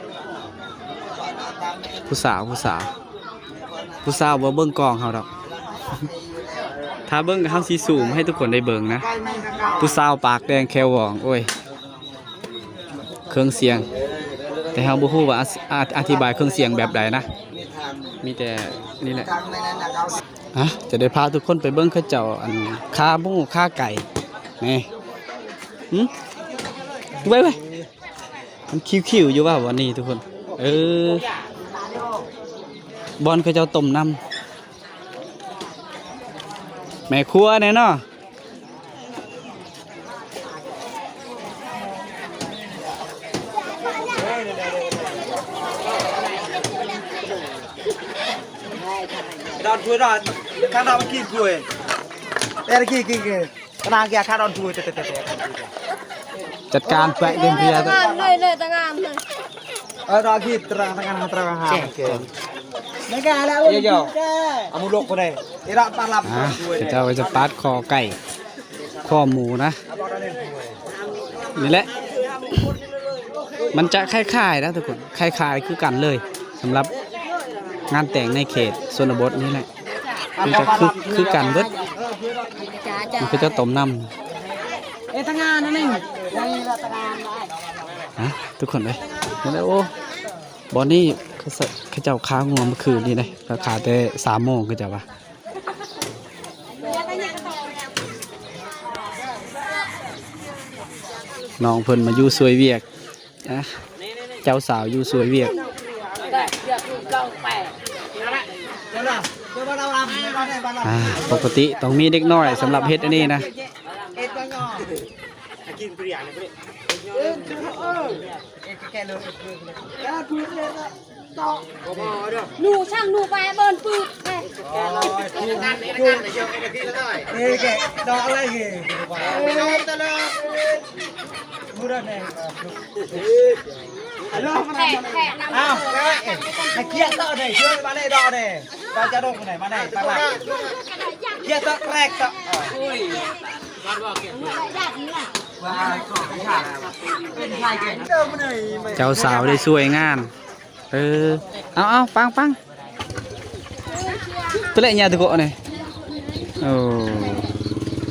ຜູ້ສາວ ຜູ້ສາວ ຜູ້ສາວບໍ່ເບິ່ງກ້ອງເຮົາດອກ ຖ້າເບິ່ງເຮົາຊິຊູມໃຫ້ທຸກຄົນໄດ້ເບິ່ງນະ ຜູ້ສາວປາກແດງແຂ້ວຫວອງ ໂອ້ຍ ເຄື່ອງສຽງ ແຕ່ເຮົາບໍ່ຮູ້ວ່າອະ ອະ ອະທິບາຍເຄື່ອງສຽງແບບໃດນະ ມີແຕ່ນີ້ແຫຼະ ຮະ ຈະໄດ້ພາທຸກຄົນໄປເບິ່ງເຂົາເຈົ້າ ອັນ ຄາໝູຄາໄກ່ ນີ້ ຫື ເວີຍ ເວີຍ ມັນຄິວໆຢູ່ວ່າ ບ່ອນນີ້ທຸກຄົນ ເອີ ບ່ອນເຂົາເຈົ້າຕົ້ມນ້ຳ ແມ່ຄົວແນ່ເນາະ ດອນຖ້ວຍ ດອນ ຂ້າງນອກມັນກິນຖ້ວຍ ແຕ່ລະກີ້ກິນ ກະນາງກຽຂາດອນຖ້ວຍ ເຕະ ເຕະ ເຕະ ເຕະ ຈັດການແປະເຕັມທີ່ ຕະງາມເລີຍ ເລີຍຕະງາມເລີຍ ເອີ ດອກກີ້ຕະ ຕະງາມ ຕະງາມ ໂອເຄ ໃນກາລະ ເອີ ເອົາມືລົກໄປເດ້ ເອລະປາລັບ ອ່າ ເຂົາເຈົ້າກໍຈະປາດຄໍໄກ່ ຄໍໝູນະ ນີ້ແຫຼະ ມັນຈະຄ້າຍໆນະທຸກຄົນ ຄ້າຍໆຄືກັນເລີຍ ສຳລັບງານແຕ່ງໃນເຂດຊົນນະບົດນີ້ແຫຼະ ມັນຈະຄື ຄືກັນເບິດ ມັນຄືຈະຕົ້ມນ້ຳ ເອ ທາງງານນັ້ນເອງ ຮະ ທຸກຄົນເອີຍ ນີ້ແຫຼະ ໂອ້ ບ່ອນນີ້ເຂົາເຈົ້າຄາງົວມື້ຄືນນີ້ເດ້ ເຂົາຄາແຕ່ສາມໂມງ ເຂົາເຈົ້າວ່າ ນ້ອງເພິ່ນມາຢູ່ຊ່ວຍວຽກ ອ່ະ ເຈົ້າສາວຢູ່ຊ່ວຍວຽກ ອ່າ ປົກກະຕິຕ້ອງມີເດັກນ້ອຍສຳລັບເຮັດອັນນີ້ນະ ໜູຊ່າງໜູໄປເບິ່ນປືດເດ້ ເອ ແກະດອກອະໄລເຮ ເອີ ແຂກ ແຂກນຳ ອ້າວ ໃຫ້ກຽດເຕາະເດ້ ເຊີນມາເດ້ດອກເດ້ ເຈົ້າຈະລົງໄປໃດ ມາເດ້ ປາກລາ ກຽດເຕາະແກຣກເຕາະ ໂອ້ຍ ຍາດນີ້ລະ ເຈົ້າສາວໄດ້ຊ່ວຍງານ. ເອີ ເອົາໆ ຟັງໆ ຕົວແລກຍາຕະໂກະນີ້. ໂອ້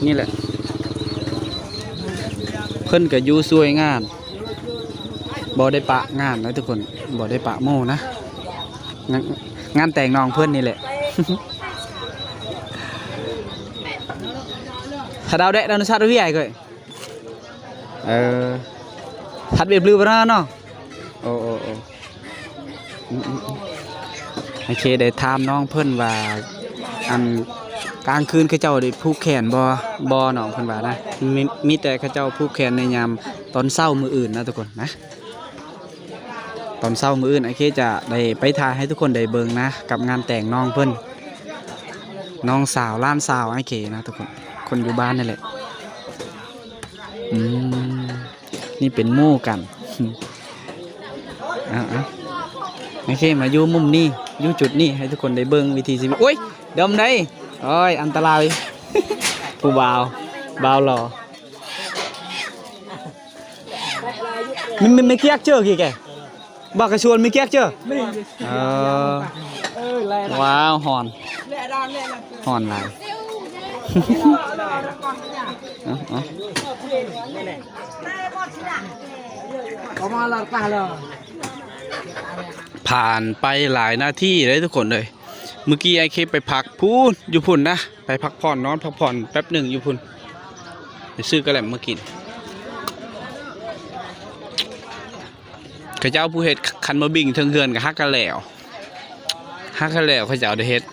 ນີ້ແຫຼະ ເພິ່ນກໍຢູ່ຊ່ວຍງານ ບໍ່ໄດ້ປະງານນະທຸກຄົນ ບໍ່ໄດ້ປະໝູ່ນະ. ງານ ງານແຕ່ງນ້ອງເພິ່ນນີ້ແຫຼະ. ຖ້າດາວແດະ ດາວນຸສັດ ເວີຍໄອເກີຍ. ເອີ ພັດເວບລືບາເນາະ. ໂອ້ ໂອ້ ໂອ້ ອືມໆໆ ໂອເຄ ໄດ້ຖາມນ້ອງເພິ່ນວ່າ ອັນ ກາງຄືນເຂົາເຈົ້າໄດ້ຜູກແຂນບໍ່? ບໍ່ ນ້ອງເພິ່ນວ່ານະ ມີ ມີແຕ່ເຂົາເຈົ້າຜູກແຂນໃນຍາມຕອນເຊົ້າມື້ອື່ນນະທຸກຄົນນະ. ຕອນເຊົ້າມື້ອື່ນ ອ້າຍເຄຈະໄດ້ໄປຖ່າຍໃຫ້ທຸກຄົນໄດ້ເບິ່ງນະ ກັບງານແຕ່ງນ້ອງເພິ່ນ ນ້ອງສາວ ຫຼານສາວອ້າຍເຄນະທຸກຄົນ ຄົນຢູ່ບ້ານນີ້ແຫຼະ. ອືມ ນີ້ເປັນໝູ່ກັນ. ເອົາໆ ໂອເຄ ມາຢູ່ມຸມນີ້ ຢູ່ຈຸດນີ້ ໃຫ້ທຸກຄົນໄດ້ເບິ່ງວິຖີຊີວິດ. ໂອ້ຍ ດຳໄດ ໂອ້ຍ ອັນຕະລາຍ ຜູ້ບ່າວ ບ່າວຫຼໍ່. ມີ ມີ ມີເກຍກເຈີກີແກ ບາກກະຊວນມີເກຍກເຈີ. ເອີ ວ້າວ ຮ້ອນ ຮ້ອນຫຼາຍ. ເອົາ ເອົາ ຜ່ານໄປຫຼາຍນາທີເລີຍທຸກຄົນເອີຍ. ມື້ກີ້ອ້າຍເຄໄປພັກພຸ້ນ ຢູ່ພຸ້ນນະ ໄປພັກຜ່ອນ ນອນພັກຜ່ອນແປັບໜຶ່ງຢູ່ພຸ້ນ ໄປຊື້ກະແລັມມາກິນ. ເຂົາເຈົ້າຜູ້ເຮັດຄັນມາບິງເທິງເຮືອນກໍຮັກກັນແລ້ວ ຮັກກັນແລ້ວ ເຂົາເຈົ້າໄດ້ເຮັດ.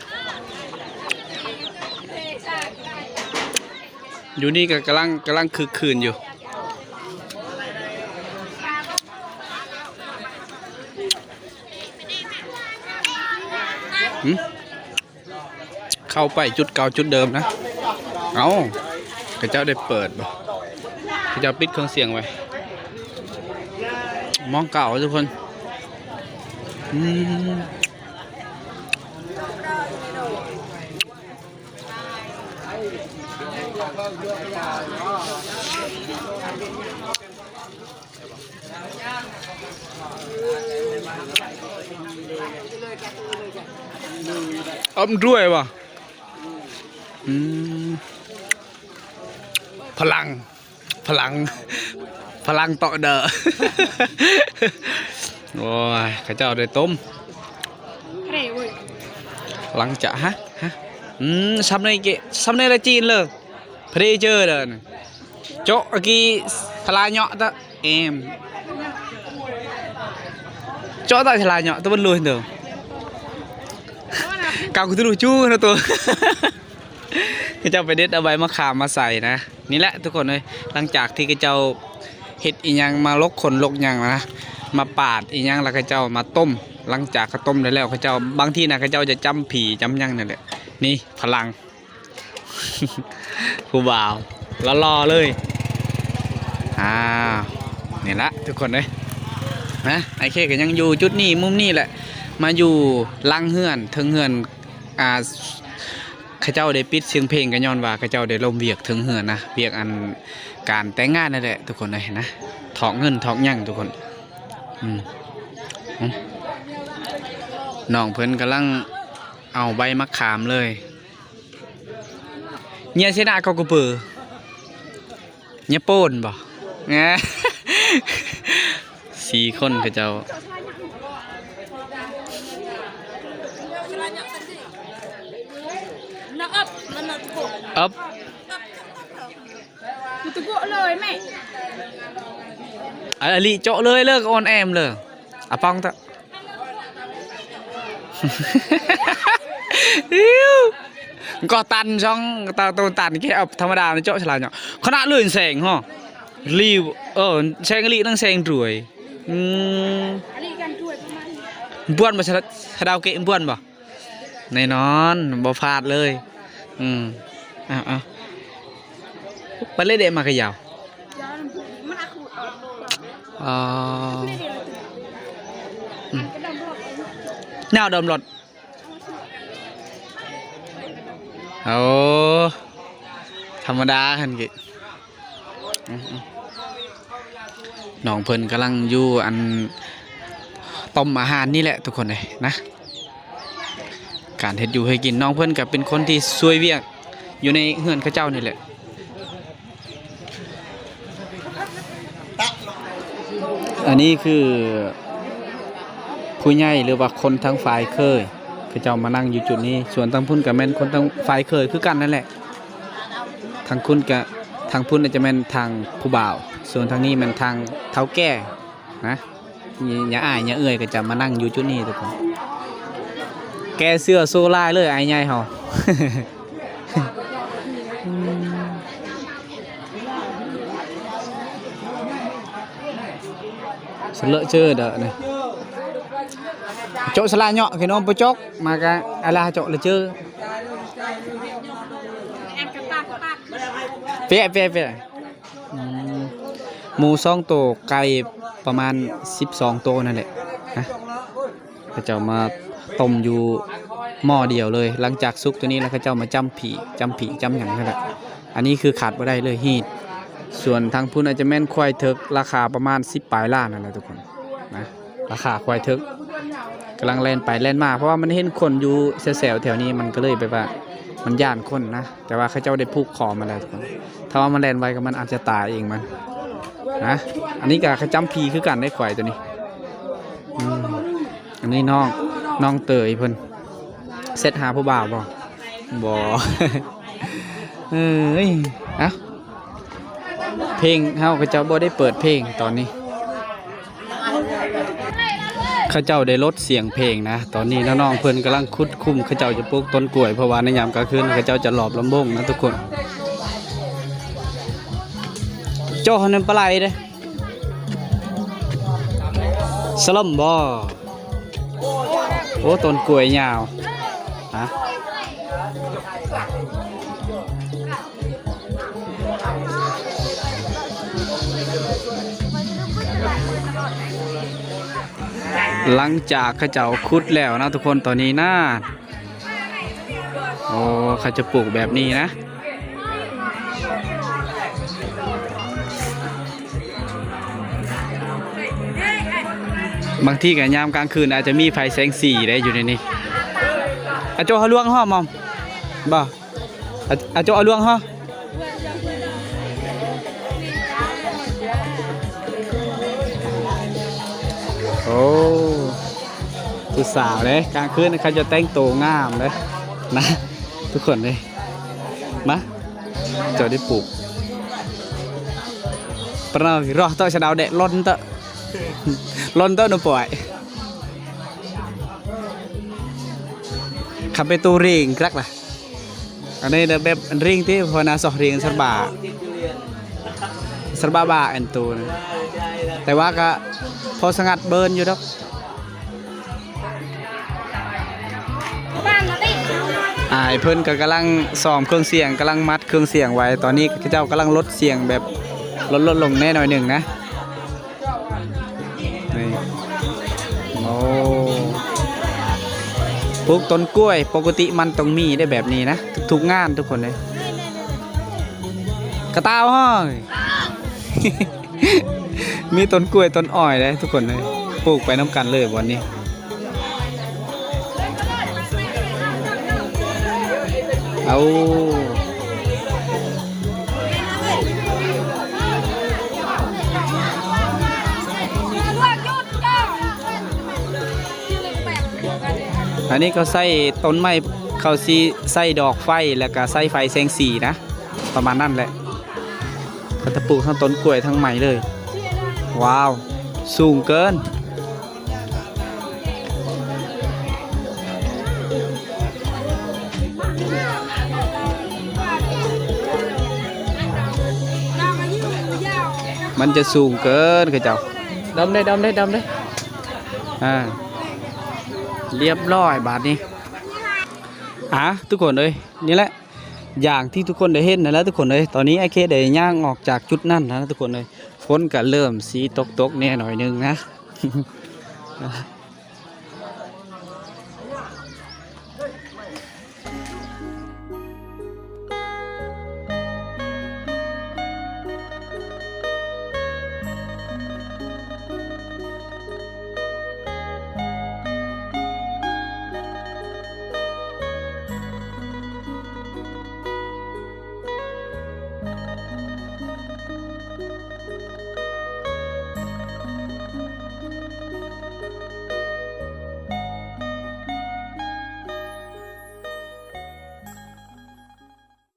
ຢູ່ນີ້ກໍກຳລັງ ກຳລັງຄຶກຄື້ນຢູ່. ຫຶ ເຂົ້າໄປຈຸດເກົ່າຈຸດເດີມນະ. ເອົ້າ ເຂົາເຈົ້າໄດ້ເປີດບໍ່? ເຂົາເຈົ້າປິດເຄື່ອງສຽງໄວ້. ມອງເກົ່າທຸກຄົນ. ອືມ. ເອົາດ້ວຍບໍ່? ອືມ ພະລັງ ພະລັງ ພະລັງເຕາະເດີ. ໂອ້ຍ ເຂົາເຈົ້າໄດ້ຕົ້ມ ຫຼັງຈາກ ຮະ ຮະ ອືມ ຊຳໃນເກ ຊຳໃນລະຈີນເລີຍ. ພະເດເຈີເດີ ໂຈະອາກີ ທະລາເຍາະຕະ ເອມ ໂຈະຕະ ທະລາເຍາະຕະ ບັນລຸຍເດີ ກາກຸຕະລຸຈູນະໂຕ. ເຂົາເຈົ້າໄປເດັດເອົາໃບມະຂາມມາໃສ່ນະ. ນີ້ແຫຼະທຸກຄົນເອີຍ ຫຼັງຈາກທີ່ເຂົາເຈົ້າເຮັດອີ່ຫຍັງ ມາຫຼົກຂົນຫຼົກຫຍັງນະ ມາປາດອີ່ຫຍັງ ແລ້ວເຂົາເຈົ້າມາຕົ້ມ. ຫຼັງຈາກເຂົາຕົ້ມໄດ້ແລ້ວ ເຂົາເຈົ້າ ບາງທີນະ ເຂົາເຈົ້າຈະຈ້ຳຜີຈ້ຳຫຍັງນັ້ນແຫຼະ. ນີ້ພະລັງ ຜູ້ບ່າວຫຼໍ່ໆເລີຍ. ອ່າ ນີ້ລະທຸກຄົນເອີຍນະ ອ້າຍເຄກໍຍັງຢູ່ຈຸດນີ້ ມຸມນີ້ແຫຼະ ມາຢູ່ຫຼັງເຮືອນ ເທິງເຮືອນ ອ່າ ເຂົາເຈົ້າໄດ້ປິດສຽງເພງ ກໍຍ້ອນວ່າເຂົາເຈົ້າໄດ້ລົມວຽກເທິງເຮືອນນະ ວຽກອັນການແຕ່ງງານນັ້ນແຫຼະທຸກຄົນເອີຍນະ ຖອກເງິນຖອກຫຍັງທຸກຄົນ. ອືມ ອືມ ນ້ອງເພິ່ນກຳລັງເອົາໃບມະຂາມເລີຍ. ເຍເຊນະເຂົາກໍເປີ ຍາໂປນບໍ່? ສີ່ຄົນເຂົາເຈົ້າ ເອີບ ອາລີໂຈະເລີຍ ເລີກອອນແອມເລີຍ ອາປອງຕະ. ກໍຕັນຊ່ອງ ຕາໂຕຕັນແກເອົາທຳມະດາມາເຈາະສະຫຼາຍເນາະ ຂະໜາດເລີຍແສງເນາະ ລີ ເອີ ແສງອີ່ຫຼີ ນັ່ງແສງດ້ວຍ. ອືມ ບ້ວນບໍ່ ສະດາວເກະ ບ້ວນບໍ່? ແນ່ນອນ ບໍ່ພາດເລີຍ. ອືມ ເອົາໆ ໄປເລີຍເດ ມາກະຍາວ. ອໍ ອືມ ແນວດອມລົດ ໂອ້ ທຳມະດາຫັ້ນກິ ອືມ ນ້ອງເພິ່ນກຳລັງຢູ່ອັນ ຕົ້ມອາຫານນີ້ແຫຼະທຸກຄົນເອີຍນະ. ການເຮັດຢູ່ເຮັດກິນ ນ້ອງເພິ່ນກໍເປັນຄົນທີ່ຊ່ວຍວຽກຢູ່ໃນເຮືອນເຂົາເຈົ້ານີ້ແຫຼະ. ອັນນີ້ຄືຜູ້ໃຫຍ່ ຫຼືວ່າຄົນທາງຝ່າຍເຂີຍ ເຂົາເຈົ້າມານັ່ງຢູ່ຈຸດນີ້. ສ່ວນທາງພຸ້ນກໍແມ່ນຄົນທາງຝ່າຍເຂີຍຄືກັນນັ້ນແຫຼະ. ທາງຄຸນກະ ທາງພຸ້ນອາດຈະແມ່ນທາງຜູ້ບ່າວ ສ່ວນທາງນີ້ແມ່ນທາງເຖົ້າແກ່ນະ. ຍ- ຍາອ້າຍຍາເອື້ອຍກໍຈະມານັ່ງຢູ່ຈຸດນີ້ທຸກຄົນ. ແກ່ເສື້ອໂຊຫຼາຍເລີຍອ້າຍໃຫຍ່ເຮົາ. ສະເລາະເຈີເດີນີ້ ໂຈະສະລະເຍາະ ພີ່ນ້ອງ ບໍ່ຈົກ ມາກະອາລາໂຈະລະເຈີ ເປະ ເປະ ເປະ. ອືມ ໝູສອງໂຕ ໄກ່ປະມານສິບສອງໂຕນັ້ນແຫຼະນະ. ເຂົາເຈົ້າມາຕົ້ມຢູ່ໝໍ້ດຽວເລີຍ. ຫຼັງຈາກສຸກຕົວນີ້ແລ້ວ ເຂົາເຈົ້າມາຈ້ຳຜີ່ ຈ້ຳຜີ່ຈ້ຳຫຍັງຫັ້ນແຫຼະ. ອັນນີ້ຄືຂາດບໍ່ໄດ້ເລີຍ ຮີດ. ສ່ວນທາງພຸ້ນອາດຈະແມ່ນຄວາຍເຖິກ ລາຄາປະມານສິບປາຍລ້ານນັ້ນແຫຼະທຸກຄົນນະ. ລາຄາຄວາຍເຖິກ ກຳລັງແລ່ນໄປແລ່ນມາ ເພາະວ່າມັນເຫັນຄົນຢູ່ແຖວໆ ແຖວນີ້ ມັນກໍເລີຍແບບວ່າມັນຢ້ານຄົນນະ. ແຕ່ວ່າເຂົາເຈົ້າໄດ້ຜູກຄໍມັນແລ້ວທຸກຄົນ. ຖ້າວ່າມັນແລ່ນໄວກໍມັນອາດຈະຕາຍເອງມັນນະ. ອັນນີ້ກໍຂະຈ້ຳຜີ່ຄືກັນເດ້ ຄວາຍຕົວນີ້. ອືມ ອັນນີ້ນ້ອງ ນ້ອງເຕີຍເພິ່ນ ເຊັດຫາຜູ້ບ່າວບໍ່? ບໍ່. ເອີຍ ເອົ້າ ເພງເຮົາ ເຂົາເຈົ້າບໍ່ໄດ້ເປີດເພງຕອນນີ້. ເຂົາເຈົ້າໄດ້ລົດສຽງເພງນະ. ຕອນນີ້ນ້ອງໆ ເພິ່ນກຳລັງຂຸດຂຸມ ເຂົາເຈົ້າຈະປູກຕົ້ນກ້ວຍ ເພາະວ່າໃນຍາມກາງຄືນເຂົາເຈົ້າຈະຫຼອບລຳວົງນະທຸກຄົນ. ໂຈ້ເຮົານັ້ນປາໄຫຼເດ້ ສະຫຼົມບໍ່? ໂອ້ ຕົ້ນກ້ວຍຍາວ ຮະ. ຫຼັງຈາກເຂົາເຈົ້າຂຸດແລ້ວນະທຸກຄົນ ຕອນນີ້ນະ ໂອ້ ເຂົາຈະປູກແບບນີ້ນະ. ບາງທີກໍຍາມກາງຄືນອາດຈະມີໄຟແສງສີໄດ້ຢູ່ໃນນີ້. ອາໂຈ ເຮົາລວງຫອມບໍ່? ອາ ອາໂຈ ເອົາລວງເຮົາ. ໂອ້ ຜູ້ສາວເດ້ ກາງຄືນເຂົາຈະແຕ່ງໂຕງາມເດ້ນະ ທຸກຄົນເດ້. ມາ ເຈົ້າໄດ້ປູກ ປະນາລໍເຕາະສະດາວແດະ ລ້ອນເຕາະ ລ້ອນເຕາະໜູປ່ອຍ ຂັບໄປໂຕເຣງກລັກລະ. ອັນນີ້ແບບເຣງຕິ ເພາະວ່າໜ້າຊອກເຣງສັດບາ ສັດບາບາອັນໂຕນະ ແຕ່ວ່າກະພໍສະຫງັດເບີນຢູ່ດອກ. ອ້າຍເພິ່ນກໍກຳລັງຊ້ອມເຄື່ອງສຽງ ກຳລັງມັດເຄື່ອງສຽງໄວ້. ຕອນນີ້ເຂົາເຈົ້າກຳລັງລົດສຽງແບບ ລົດ ລົດລົງແດ່ໜ້ອຍໜຶ່ງນະ. ນີ້ ໂອ້ ປູກຕົ້ນກ້ວຍ ປົກກະຕິມັນຕ້ອງມີໄດ້ແບບນີ້ນະ ທຸກໆງານທຸກຄົນເລີຍ. ກະຕ່າວເຮົາ ມີຕົ້ນກ້ວຍຕົ້ນອ້ອຍເດ້ທຸກຄົນເລີຍ ປູກໄປນຳກັນເລີຍບ່ອນນີ້. ເອົາ ອັນນີ້ເຂົາໃສ່ຕົ້ນໄມ້ ເຂົາຊິໃສ່ດອກໄຟ ແລ້ວກະໃສ່ໄຟແສງສີນະ ປະມານນັ້ນແຫຼະ. ເຂົາຈະປູກທັງຕົ້ນກ້ວຍທັງໄມ້ເລີຍ. ວ້າວ ສູງເກີນ. ມັນຈະສູງເກີນ ເຂົາເຈົ້າ. ດຳເດ້ ດຳເດ້ ດຳເດ້. ອ່າ ລຽບຮ້ອຍບາດນີ້. ອ່າ ທຸກຄົນເອີຍ ນີ້ແຫຼະ ຢ່າງທີ່ທຸກຄົນໄດ້ເຫັນນັ້ນແຫຼະທຸກຄົນເອີຍ. ຕອນນີ້ອ້າຍເຄໄດ້ຍ່າງອອກຈາກຈຸດນັ້ນແລ້ວນະທຸກຄົນເອີຍ. ຝົນກະເລີ່ມຊິຕົກໆແດ່ໜ້ອຍໜຶ່ງນະ.